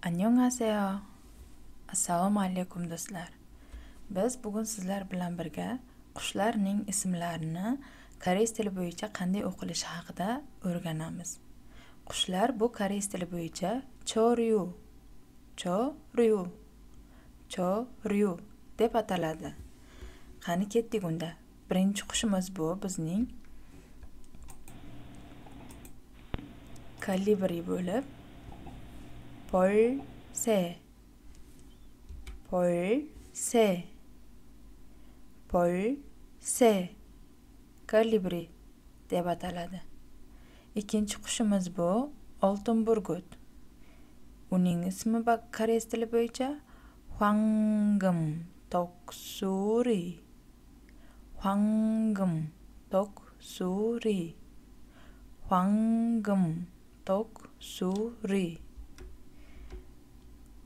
Annyeonghaseyo. Assalomu alaykum do'stlar. Biz bugun sizlar bilan birga qushlarning ismlarini koreys tili bo'yicha qanday o'qilishi haqida o'rganamiz. Qushlar bu koreys tili bo'yicha choryu, choryu, choryu deb ataladi. Qani ketdik unda. Birinchi qushimiz bu bizning kolibri bo'lib, 벌새, 벌새, 벌새, kolibri deb ataladi. Ikkinchi qushimiz bu oltin burgut. Uning ismi koreys tili bo'yicha 황금 독수리, 황금 독수리, 황금 독수리.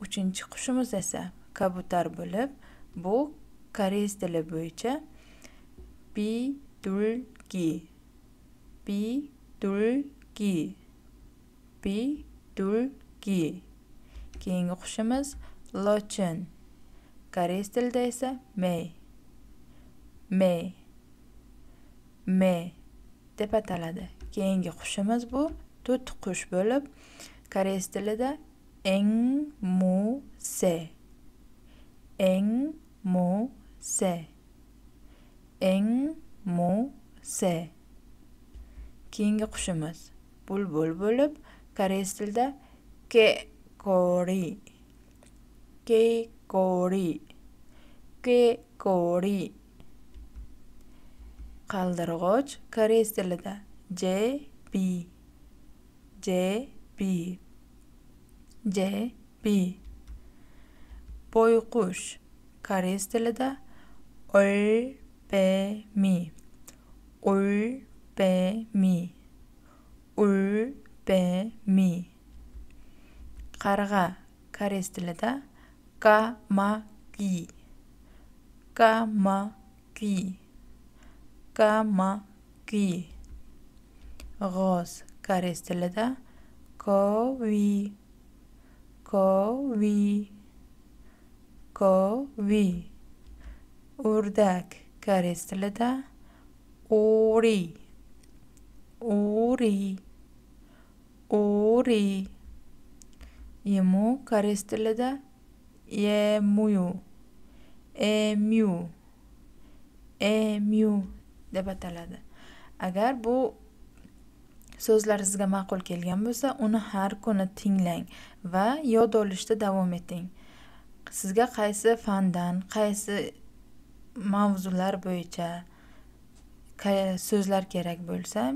Uchinchi qushimiz esa kabutar bo'lib, bu koreys tili bo'yicha 비둘기, 비둘기, 비둘기. Keyingi qushimiz lochin. Koreys tilida esa me, me, me deb ataladi. Keyingi qushimiz bu to'tiqush bo'lib, koreys tilida 앵무새, 앵무새, 앵무새. Keyingi qushimiz bulbul bo'lib, koreys tilida 깨꼬리, 깨꼬리, 깨꼬리. Qaldirg'och koreys tilida 제비, 제비, 제비. Boyqush koreys tilida 올빼미, 올빼미, 올빼미. Qarg'a koreys tilida 까마귀, 까마귀, 까마귀. G'oz koreys tilida 거위, 거위, 거위. O'rdak koreys tilida 오리, 오리, 오리. Emu koreys tilida emu, emu, emu deb ataladi. Agar bu so'zlar sizga ma'qul kelgan bo'lsa, uni har kuni tinglang va yod olishda davom eting. Sizga qaysi fandan, qaysi mavzular bo'yicha so'zlar kerak bo'lsa,